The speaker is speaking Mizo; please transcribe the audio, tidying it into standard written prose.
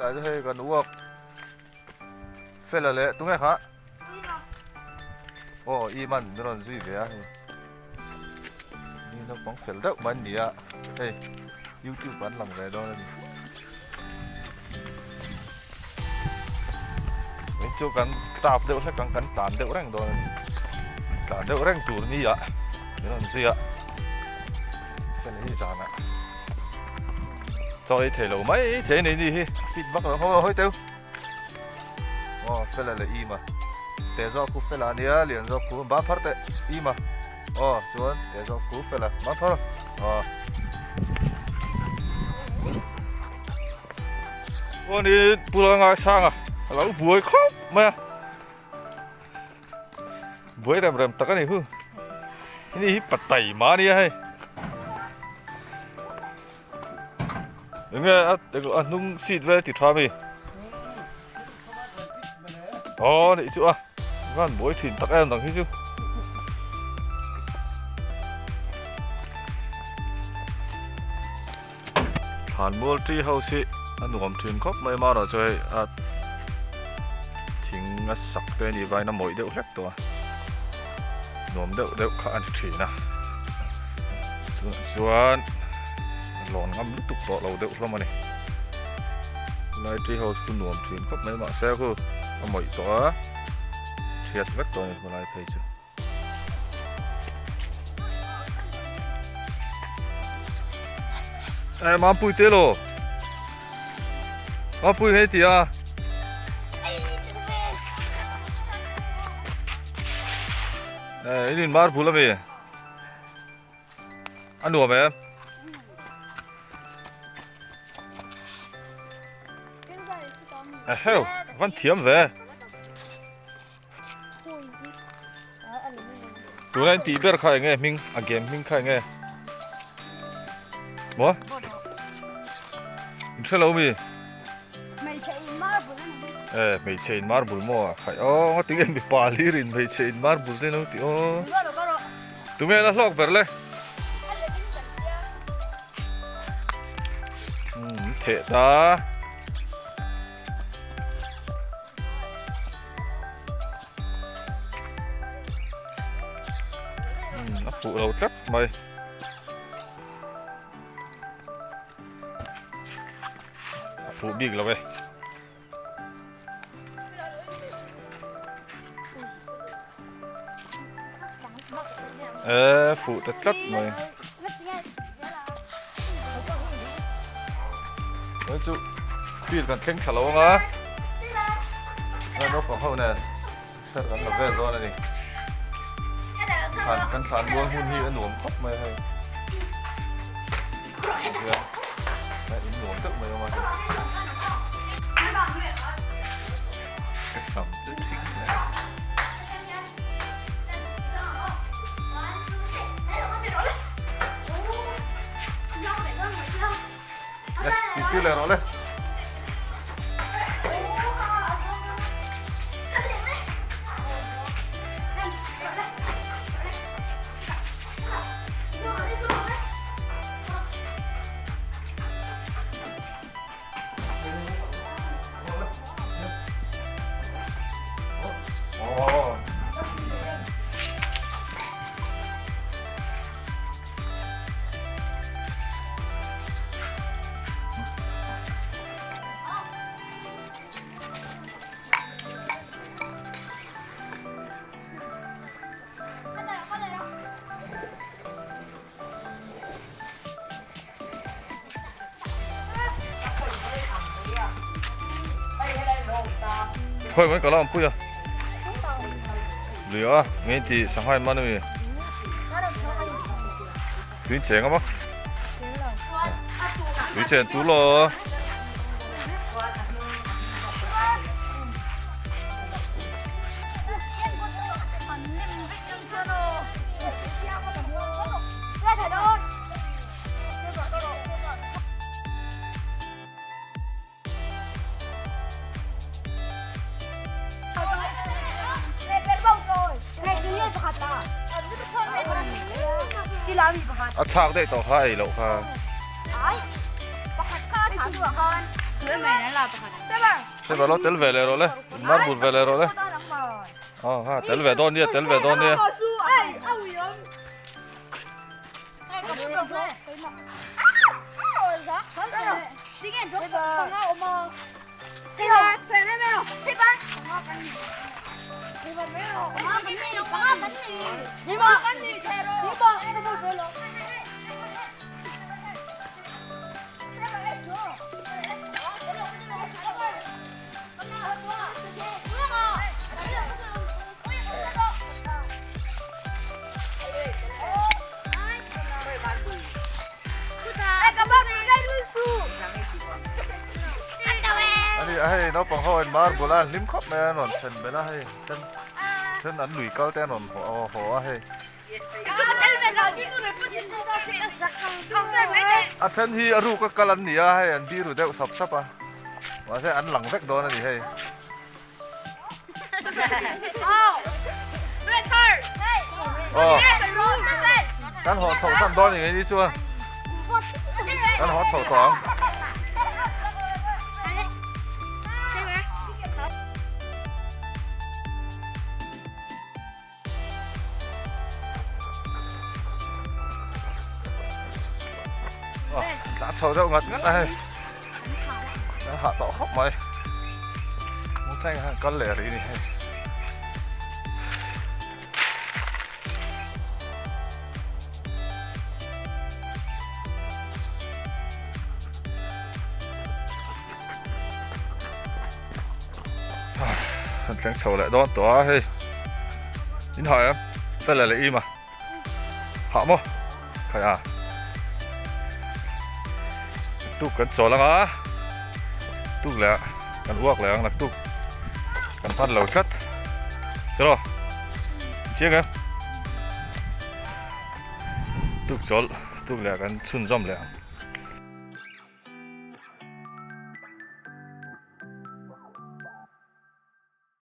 Tlai chu hei kan uak fela leh tunge kha aw i man min rawn zui ve a hei ni naupang fel deuh mai an ni a hei youtube an lang ve dawn a ni in chu kan taf deuh hlek ang kan tlan deuh reng dawn a ni tlan deuh reng tur ni ah min rawn zui a fela hi zanah. Chaw ei thei lo mai thei nei ni hi a fit vak lo ho hawi teu aw fela leh ima te zawk khu fela ania lian zawk khu ban phar teh ima aw chuan te zawk khu fela ban phar aw chuanin pula ngaisanga a lo buai khawp mai a Buai rem rem tak a ni hu. Hei hi patai mah a nia hei. Enge a a hnung seat vel ti tha mi. Aw nih chu a van buai thin tak em dang hi chu. Thlanmual tree house hi a nuam thin khawp mai marawh chu hei a thing a sak te a nih vangin a mawih deuh hlek tawh a nuam deuh deuh kha a ni thin a tunah chuan a lawn ngam lutuk tawh lo deuh hlawm a ni helai tree house chu nuam thin khawp mai mahse khu a mawih tawh a thiat vek tawh a ni khawlai phei chu. Eh Mampui te lo Mampui hei ti a Eh in in mar bul ami a nuam em Eh heu van thiam ve Tuna in tih ber kha enge hming a game hming kha enge maw in hre lo mi eh hmeichhe in marble maw a khaih aw nga tinge mipa hlir in hmeichhe in marble te lo ti aw tunge la hlawk ber le um theh ta. A fuh lo tlat mai. A fuh bik lo e. E fuh ta tlat mai. Hei chu field kan thleng thla lo ang a. Hei naupang ho nen ser kan la vel dawn a ni. Thlan kan thlan mual hmun hi a nuam khawp mai hei. Hian in nuam deuh mai awm a hei. Ka sam chu thing hle. Le, ti ti le rawh le. Khawi mai ka la awmpui a lui a min ti sanghai man ami tui cheng a maw tui chen tu lo. A chhak daih tawh kha ei loh kha. Seba lo tel ve leh rawh le, in marble ve leh rawh le. Aw ha tel ve dawn nia, tel ve dawn nia. Ani a hei naupang ho in marble a hlim khawp mai a an rawn thlen belh a hei then then an lui kal te an rawn haw a hei. A then hi a ruk a kal an ni a hei an biru deuh sap sap a mahse an lang vek dawn a ni hei. Aw kan haw chhoh san dawn ni ngei ni chuan kan haw chhoh tawh ang. Tla chho deuh ngat ngat a hei kan hah tawh khawp mai thleng hian kal leh rih a ni hei Kan thleng chho leh dawn tawh a hei in hah em fela leh im a hah maw khai a tuk kan chawl anga tuk leh kan uak leh ang naktuk kan hman lo tlat tiraw chiang em tuk chawl tuk leh kan chhunzawm leh ang.